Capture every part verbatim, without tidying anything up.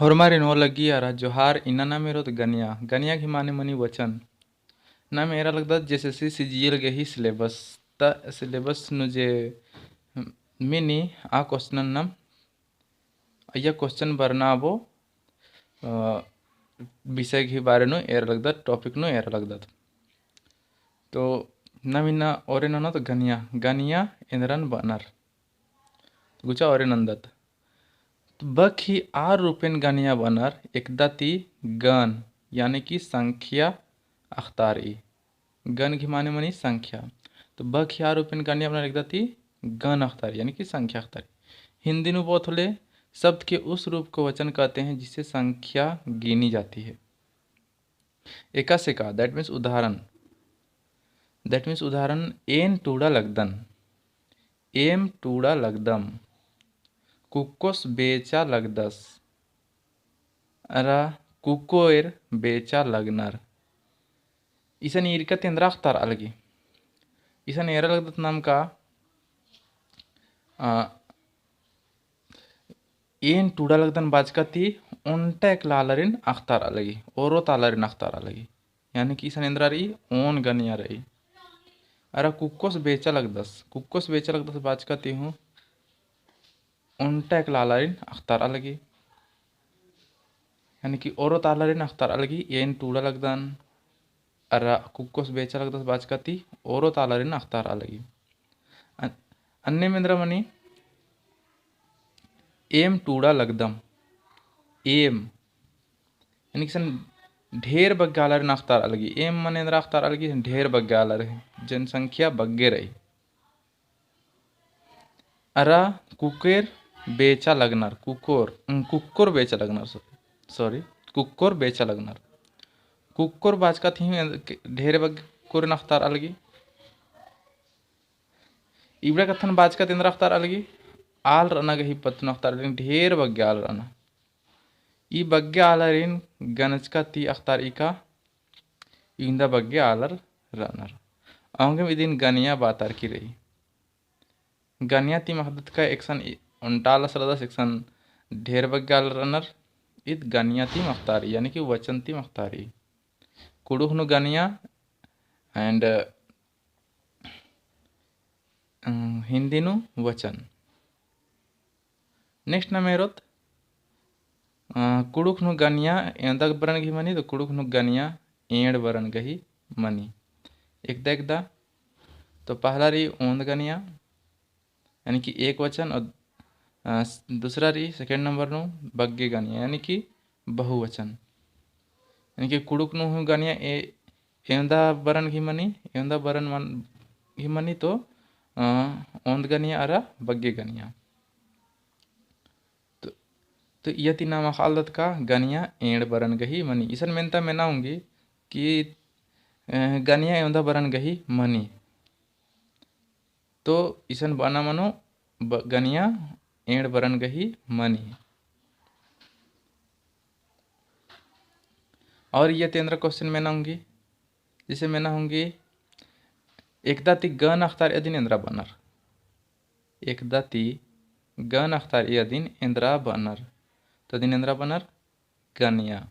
होरमारिन ओलग्गी अरा जोहार। इन्ना नाम एरोत गनिया। गनिया गही माने मनी वचन। नाम एरा लगदत JSSC CGL गही syllabus। त syllabus नू जे मिनी आ question नाम, अइय्या question बरना अबो, अ, विषय गही बारे नू एरा लगदत, topic नू एरा लगदत। तो नाम इन्ना ओरे ननोत गनिया, गनिया एन्दरन बअनर। गुचा ओरे नन्दत। बक ही आर रूपेन गनिया बअनर एकदा ती गन, यानी कि संख्या अख़तारई। गन गही माने मनी संख्या। तो बक ही आर रूपेन गनिया बअनर एकदा ती गन अख़तारई, यानी कि संख्या अख़तारई। हिंदी नू बओत होले, शब्द के उस रूप को वचन कहते हैं जिससे संख्या गिनी जाती है। एकासे का, that means उदाहरण। That means उदाहरण, एन टूड़ा लगदन। एम टूड़ा लगदम। कुक्कोस बेचा लगदस। अरा कुक्कोर बेचा लगनर। इसन ईरका ती एन्दरा अख़तारआ लगी। इसन एरा लगदत नाम का, आ, एन टूड़ा लगदन बाचका ती ओन्टा एकला आलारिन अख़तारआ लगी, ओरोत आलारिन अख़तारआ लगी। यानी कि इसन एन्दरा रई, ओन गनिया रई। अरा कुक्कोस बेचा लगदस, कुक्कोस बेचा लगदस बाचका ती हूँ ओन्टा एकला आलारिन अख़तारआ लगी। यानी कि ओरोत आलारिन अख़तारआ लगी, एन टूड़ा लगदन, अरा कुक्कोस बेचा लगदस बाचका ती ओरोत आलारिन अख़तारआ लगी। अन-, अन्नेम एन्दरा मनी, एम टूड़ा लगदम। एम, यानी कि इसन ढेर बग्गे आलारिन अख़तारआ लगी। एम मने एन्दरा अख़तारआ लगी, ढेर बग्गे आलर, जनसंख्या बग्गे रई। अरा कुक्कोर बेचा लगनर, कुक्कोर, उम, कुक्कोर बेचा लगनर, सॉ-, sorry, कुक्कोर बेचा लगनर। कुक्कोर बाचका ती हूँ ढेर बग्गे कुक्कोरिन अख़तारआ लगी। इबड़ा कत्थन बाचका ती एन्दरा अख़तारआ लगी, आल रअना गही पत्त नू अख़तारआ लगी, ढेर बग्गे आल रअना। ई बग्गे आलारिन गनचका ती अख़तारई का, इवंदा बग्गे आलर रअनर। औंगेम इदिन गनिया बातारकी रई। गनिया ती मखदत का एकसन इ-, ओन्टा आलस रअदस, एकसन ढेर बग्गे आलर रअनर, ईद गनिया ती मखतारई, यानी कि वचन ती मखतारई। कुँड़ुख़ नू गनिया and अ, हिंदी नू वचन। Next नाम एरोत, अ, कुँड़ुख़ नू गनिया एवंदा बरन गही मनी, तो कुँड़ुख़ नू गनिया एंड़ बरन गही मनी। एकदा एकदा, तो पहला रई ओन्द गनिया, यानी कि एक वचन, और, अ, दूसरा रई second number नू बग्गे गनिया, यानी कि बहुवचन। यानी कि कुँड़ुख़ नू हूँ गनिया ए-, एवंदा बरन गही मनी, एवंदा बरन मन-, गही मनी तो, अ, ओन्द गनिया अरा बग्गे गनिया। तो, तो इय्या ती नाम अख़आ लगदत का गनिया एंड़ बरन गही मनी। इसन मेन्ता मेना ओंगी कि, अ, गनिया एवंदा बरन गही मनी। तो इसन बअना मनो ब-, गनिया एंड़ बरन गही मनी। और इय्या ती एन्दरा question मेना ओंगी, जैसे मेना ओंगी, एकदा ती गन अख़तारई अदिन एन्दरा बअनर। एकदा ती गन अख़तारई अदिन एन्दरा बअनर। तो अदिन एन्दरा बअनर गनिया।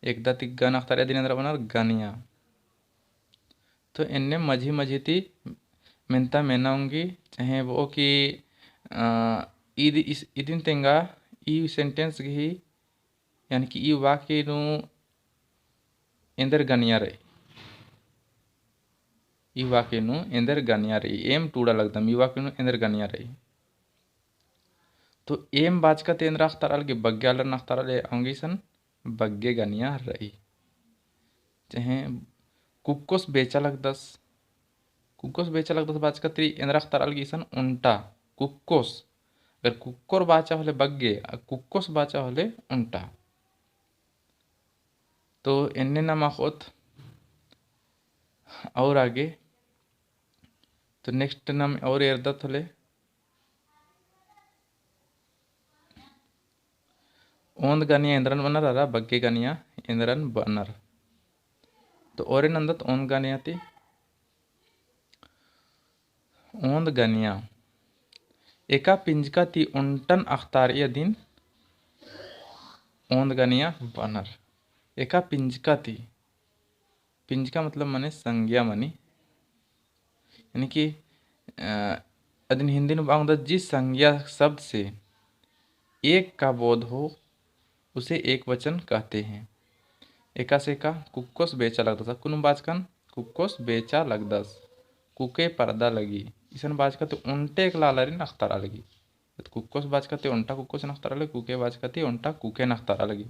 एकदा ती गन अख़तारई अदिन एन्दरा बअनर गनिया। तो एन्ने मझी मझी ती मेन्ता मेना ओंगी, चाहे बओ कि, अ, ईद इस, इदिन तेंगा ई sentence गही, यानी कि ई वाक्य नू एन्देर गनिया रई। ई वाक्य नू एन्देर गनिया रई। एम टूड़ा लगदम, ई वाक्य नू एन्देर गनिया रई। तो एम बाचका ती एन्दरा अख़तारआ लगी, बग्गे आलर अख़तारआ लगी, औंगे इसन बग्गे गनिया रई। चाहे कुक्कोस बेचा लगदस, कुक्कोस बेचा लगदस बाचका ती एन्दरा अख़तारआ लगी इसन ओन्टा, कुक्कोस। अगर कुक्कोर बाचा होले बग्गे, आ कुक्कोस बाचा होले ओन्टा। तो एन्ने नाम अख़ोत और आगे। तो next नाम और एरदत होले। ओन्द गनिया एन्दरन बअनर अरा बग्गे गनिया एन्दरन बअनर। तो ओरे नन्दत ओन्द गनिया ती। ओन्द गनिया। एका पिंजका ती ओन्टन अख़तारई अदिन ओन्द गनिया बअनर। एका पिंजका ती, पिंजका मतलब मने संज्ञा मनी, यानी कि, अ, अदिन हिंदी नू बआ ओंगदत, जिस संज्ञा शब्द से एक का बोध हो, उसे एक वचन कहते हैं। एकासे का कुक्कोस बेचा लगदस, अक्कुनुम बाचकन कुक्कोस बेचा लगदस, कुके परदा लगी। इसन बाचका ती ओन्टे एकला आलारिन अख़तारआ लगी। कुक्कोस बाचका ती ओन्टा कुक्कोस नख़तारआ लगी, कुके बाचका ती ओन्टा कुके नख़तारआ लगी।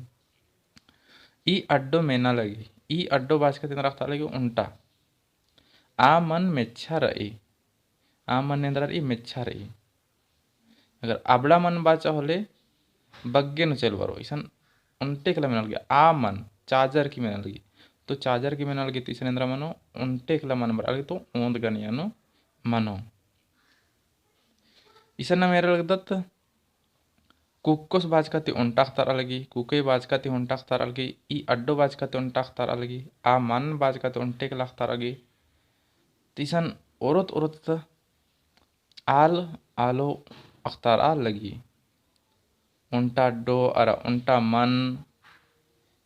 ई अड्डो मेना लगी, ई अड्डो बाचका ती एन्दरा अख़तारआ लगी, ओन्टा। आ मन मेच्छा रई, आ मन एन्दरा रई, मेच्छा रई। अगर अबड़ा मन बाचा होले बग्गे नू चइल बरओ, इसन ओन्टे एकला मेना लगी, आ मन चाजर की मेना लगी। तो चाजर की मेना लगी, तो इसन एन्दरा मनो, ओन्टे एकला मन बरआ लगी, तो ओन्द गनिया नू मनो। इसन नाम एरा लगदत, कुक्कोस बाचका ती ओन्टा अख़तारआ लगी, कुके बाचका ती ओन्टा अख़तारआ लगी, ई अड्डो बाचका ती ओन्टा अख़तारआ लगी, आ मन बाचका ती ओन्टे एकला अख़तारआ लगी। तो इसन ओरोत ओरोत आल आलो अख़तारआ लगी। ओन्टा अड्डो अरा ओन्टा मन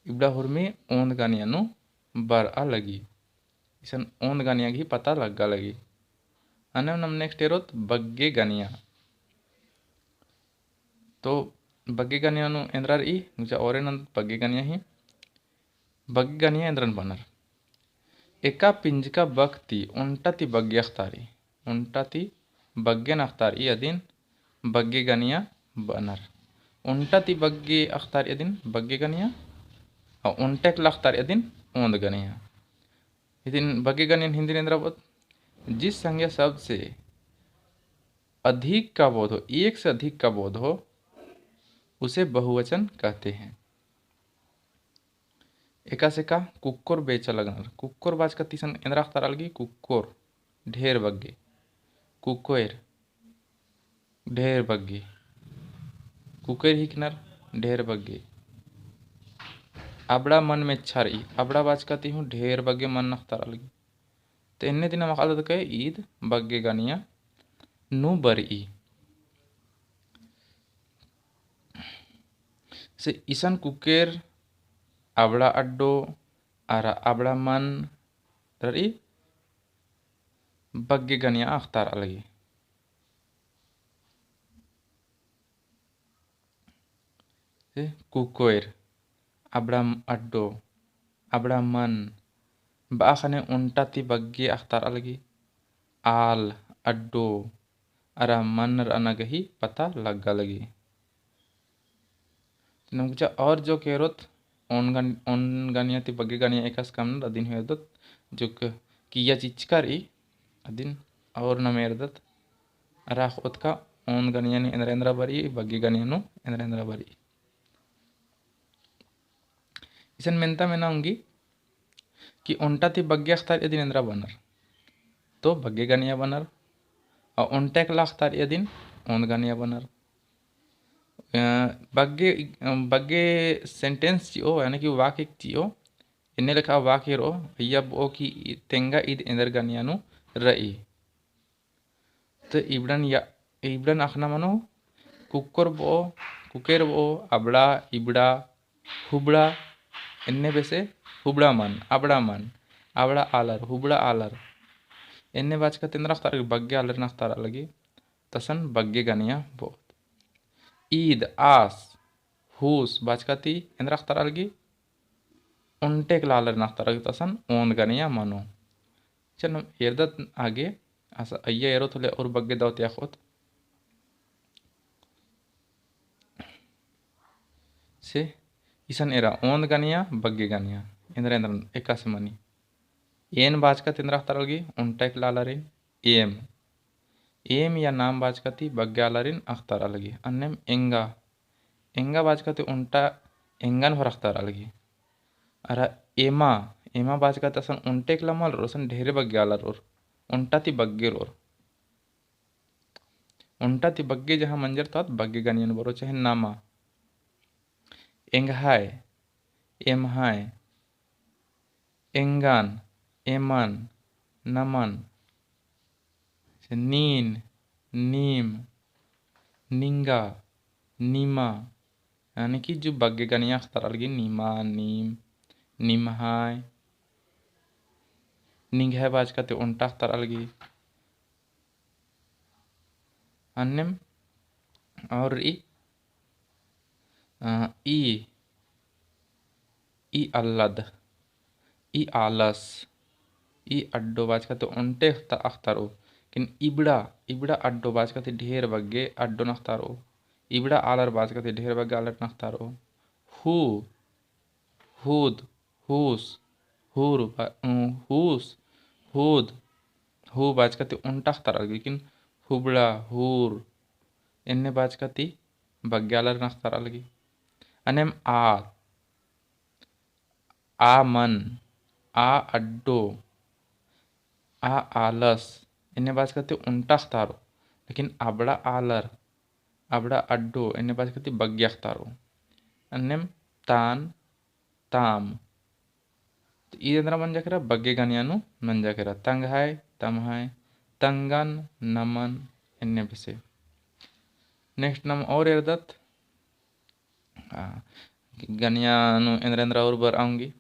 इबड़ा हुरमी ओन्द गनिया नू बरआ लगी। इसन ओन्द गनिया गही पता लग्गा लगी। अन्नेम नाम next एरोत बग्गे गनिया। तो बग्गे गनिया नू एन्दरा रई, नुचा ओरे नंद बग्गे गनिया ही। बग्गे गनिया एन्दरन बअनर। एका पिंजका बक ती ओन्टा ती बग्गे अख़तारई, ओन्टा ती बग्गे नख़तारई अदिन बग्गे गनिया बअनर। ओन्टा ती बग्गे अख़तारई अदिन बग्गे गनिया, अरा ओन्टा एकला अख़तारई अदिन ओन्द गनिया। इदिन बग्गे गनियन हिंदी नू एन्दरा बओत, जिस संज्ञा शब्द से अधिक का बोध हो, एक से अधिक का बोध हो, उसे बहुवचन कहते हैं। एकासे का कुक्कोर बेचा लगनर। कुक्कोर बाचका ती इसन एन्दरा अख़तारआ लगी, कुक्कोर ढेर बग्गे, कुकोएर ढेर बग्गे, कुकोएर हिकनर ढेर बग्गे। अबड़ा मन मेच्छा रई, अबड़ा बाचका ती हूँ ढेर बग्गे मन नख़तारआ लगी। तो एन्ने दिना मखा लगदत का ईद बग्गे गनिया नू बरई। से इसन कुकोएर, अबड़ा अड्डो अरा अबड़ा मन रई बग्गे गनिया अख़तारआ लगी। से कुकोएर, अबड़ा अड्डो, अबड़ा मन बआ ख़ने ओन्टा ती बग्गे अख़तारआ लगी। आल, अड्डो अरा मन रअना गही पता लग्गा लगी। नमचा और जोक एरोत ओन गन-, ओन गनिया ती बग्गे गनिया एकासे कमनर अदिन हूँ एरदत, जोक किइय्या चिचका रई अदिन और नाम एरदत। अरा अख़ोत का ओन गनिया नू एन्दरा एन्दरा बरई, बग्गे गनिया नू एन्दरा एन्दरा बरई। इसन मेन्ता मेना ओंगी कि ओन्टा ती बग्गे अख़तारई अदिन एन्दरा बअनर, तो बग्गे गनिया बअनर। अरा ओन्टा एकला अख़तारई अदिन ओन्द गनिया बअनर। अ, बग्गे, अ, बग्गे sentence चिओ, यानी कि वाक्य चिओ, एन्ने लेखा वाक्य रओ, अइय्या बओ कि तेंगा ईद एन्देर गनिया नू रई। तो इबड़न या-, इबड़न अख़ना मनो, कुक्कोर बओ, कुकोएर बओ, अबड़ा, इबड़ा, हुबड़ा, एन्ने बेसे हुबड़ा मन, अबड़ा मन, अबड़ा आलर, हुबड़ा आलर। एन्ने बाचका ती एन्दरा अख़तारआ लगी, बग्गे आलर नख़तारआ लगी, तसन बग्गे गनिया बओत। ईद, आस, हुस बाचका ती एन्दरा अख़तारआ लगी, ओन्टे एकला आलर नख़तारआ लगी, तसन ओन्द गनिया मनो। चलो, एरदत आगे, आस अइय्या एरोत होले और बग्गे दव ती अख़ोत। से इसन एरा ओन्द गनिया, बग्गे गनिया, एन्दरा एन्दरा एकासे मनी। एन बाचका ती एन्दरा अख़तारआ लगी, ओन्टा एकला आलारिन, एम। एम या नाम बाचका ती बग्गे आलारिन अख़तारआ लगी। अन्नेम एंगा, एंगा बाचका ती ओन्टा एंगन होर अख़तारआ लगी। अरा एमा, एमा बाचका ती असन ओन्टे एकला मल रओर, असन ढेरे बग्गे आलर रओर, ओन्टा ती बग्गे रओर। ओन्टा ती बग्गे जहाँ मंजर तो आद बग्गे गनिया नू बरओ चाहे नामा। एंग्हाय, एम्हाय, एंगन, एमन, नमन, नीन, नीम, निंगा, निमा, यानी कि जो बग्गे गनिया अख़तारआ लगी, निमा, नीम, निम्है, निंग्है बाचका ती ओन्टा अख़तारआ लगी। अन्नेम और ई, अ, ई, ई अल्लद, ई आलस, ई अड्डो बाचका ती ओन्टे अख़ता-, अख़तारओ। लेकिन इबड़ा, इबड़ा अड्डो बाचका ती ढेर बग्गे अड्डोन अख़तारओ। इबड़ा आलर बाचका ती ढेर बग्गे आलर अख़तारओ। हू, हूद, हूस, हूर बा-, अ, हूस, हूद, हू बाचका ती ओन्टा अख़तारआ लगी, लेकिन हुबड़ा, हूर, एन्ने बाचका ती बग्गे आलर अख़तारआ लगी। अन्नेम आ, आ मन, आ अड्डो, आ आलस, एन्ने बाचका ती ओन्टा अख़तारओ, लेकिन अबड़ा आलर, अबड़ा अड्डो, एन्ने बाचका ती बग्गे अख़तारओ। अन्नेम तान, ताम। तो ई एन्दरा मंजा केरा, बग्गे गनिया नू मंजा केरा। तंग्है, तम्है, तंगन, नमन, एन्ने बेसे। Next नम और एरदत, आ, गनिया नू एन्दरा एन्दरा और बरआ ओंगी।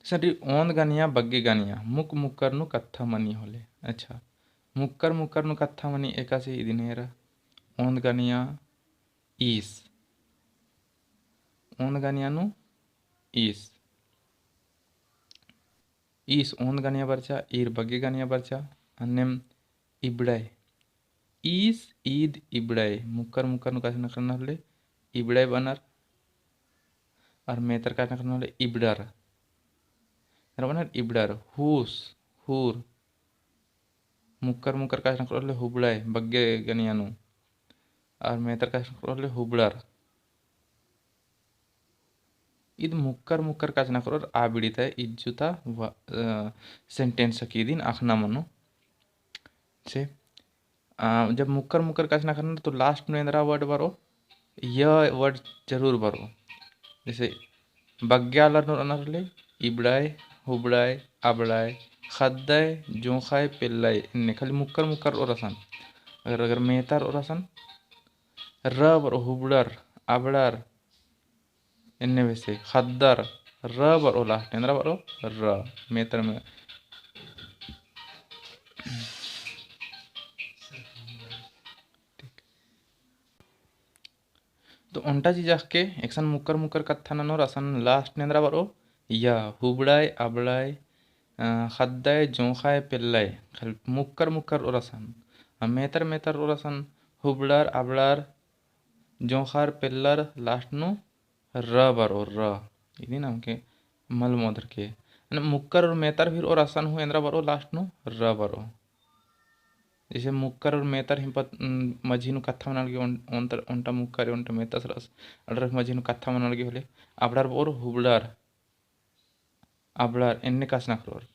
जैसे ओन्द गनिया, बग्गे गनिया, मुक मुक्कर नू कत्था मनी होले। अच्छा, मुक्कर मुक्कर नू कत्था मनी एकासे इदिन एरा। ओन्द गनिया ईस। ओन्द गनिया नू ईस। ईस ओन्द गनिया बरचा, ईर बग्गे गनिया बरचा, अन्नेम इबड़ाय। ईस, ईद, इबड़ाय। मुक्कर मुक्कर नू कछनखरनर होले इबड़ाय बअनर। और मेतर कछनखरनर होले इबड़र। एरा बअनर इबड़र। हूस, हूर। मुक्कर मुक्कर कछनखरओर होले हुबड़ाय, बग्गे गनिया नू। और मेतर कछनखरओर होले हुबड़र। इद मुक्कर मुक्कर कछनखरओर आ बिड़ी ता इज्जु ता व-, अ, sentence की दिन अख़ना मनो। से, अ, जब मुक्कर मुक्कर कछनखरनर तो last नू एन्दरा word बरओ, य word जरूर बरओ। जैसे बग्गे आलर नू रअनर होले इबड़ाय, हुबड़ाय, अबड़ाय, ख़द्दाय, जोंख़ाय, पेल्लाय, एन्ने खाली मुक्कर मुक्कर रओर असन। अगर, अगर मेतर रओर असन, र बरओ, हुबड़र, अबड़र, एन्ने बेसे ख़द्दर, र बरओ last, एन्दरा बरओ, र, मेतर में। तो ओन्टा चीज अख़के एकसन मुक्कर मुक्कर कत्था ननोर असन last नू एन्दरा बरओ, या, हुबड़ाय, अबड़ाय, अ, ख़द्दाय, जोंख़ाय, पेल्लाय, खाली मुक्कर मुक्कर रओर असन। अ, मेतर मेतर रओर असन, हुबड़र, अबड़र, जोंख़र, पेल्लर, last नू र बरओ, र। इदिन अमके मल मोदरके। अन्ने मुक्कर और मेतर फिर रओर असन हूँ एन्दरा बरओ last नू र बरओ। जैसे मुक्कर और मेतर हिम पत-, उम, मझी नू कत्था मना लगी ओन-, ओन्टर-, ओन्टा मुक्कर, ओन्टा मेतर रअस, अबड़र मझी नू कत्था मना लगी होले, अबड़र बरओर हुबड़र। अबड़र एन्ने कछनखरओर।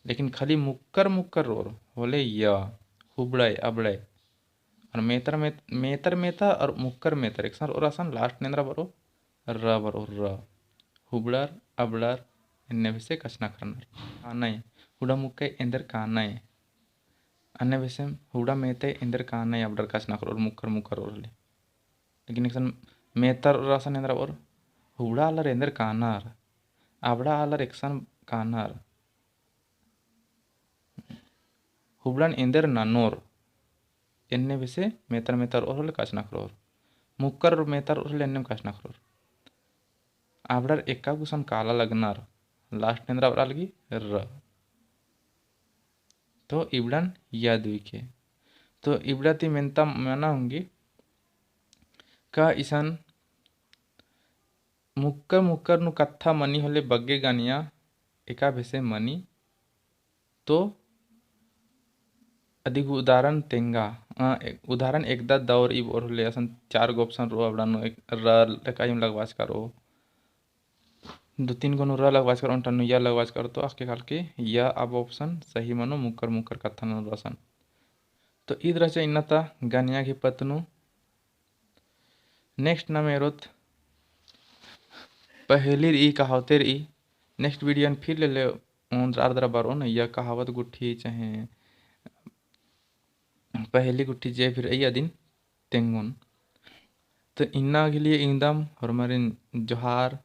लेकिन खाली मुक्कर मुक्कर रओर होले या, हुबड़ाय, अबड़ाय। और मेतर मेत-, मेतर मेतर और मुक्कर मेतर एकसन रओर असन last नू एन्दरा बरओ, र बरओ, र। हुबड़र, अबड़र, एन्ने बेसे कछनखरनर। कानय, हुड़ा मुक्कय एन्देर कानय। अन्ने बेसे हुड़ा मेतय एन्देर कानय अबड़र कछनखरओर मुक्कर मुक्कर रओर होले। लेकिन एकसन मेतर रओर असन एन्दरा बरओर, हुड़ा आलर एन्देर कानर, अबड़ा आलर एकसन कानर, हुबड़न एन्देर ननोर, एन्ने बेसे मेतर मेतर रओर होले कछनखरओर, मुक्कर और मेतर रओर होले एन्नेम कछनखरओर। अबड़र एका गुसन काला लगनर, last नू एन्दरा बरआ लगी र। तो इबड़न याद उइके। तो इबड़ा ती मेन्ता मना ओंगी का इसन मुक्कर मुक्कर नू कत्था मनी होले बग्गे गनिया एका बेसे मनी। तो अदिगु उदाहरण तेंगा, अ, ए-, उदाहरण एकदा दौर इब और होले असन चार गो option रओ, अबड़ा नू एक र लेकाइम लगवाचका रओ। दो तीन गो नू र लगवाचका रओ, ओन्टा नू या लगवाचका रओ, तो अख़के कालके या अब option सही मनो मुक्कर मुक्कर कत्था नू रअसन। तो ईद रहचा इन्ना ता गनिया गही पत्त नू। Next नम एरोत पहेली रई, कहावते रई। Next video न फिर लेले ओन्द्रा आर दरा बरओन या कहावत गुट्ठी चाहे पहेली गुट्ठी जे फिर अइया दिन। तेंगोन। तो इन्ना के लिए इवंदम होरमारिन जोहार,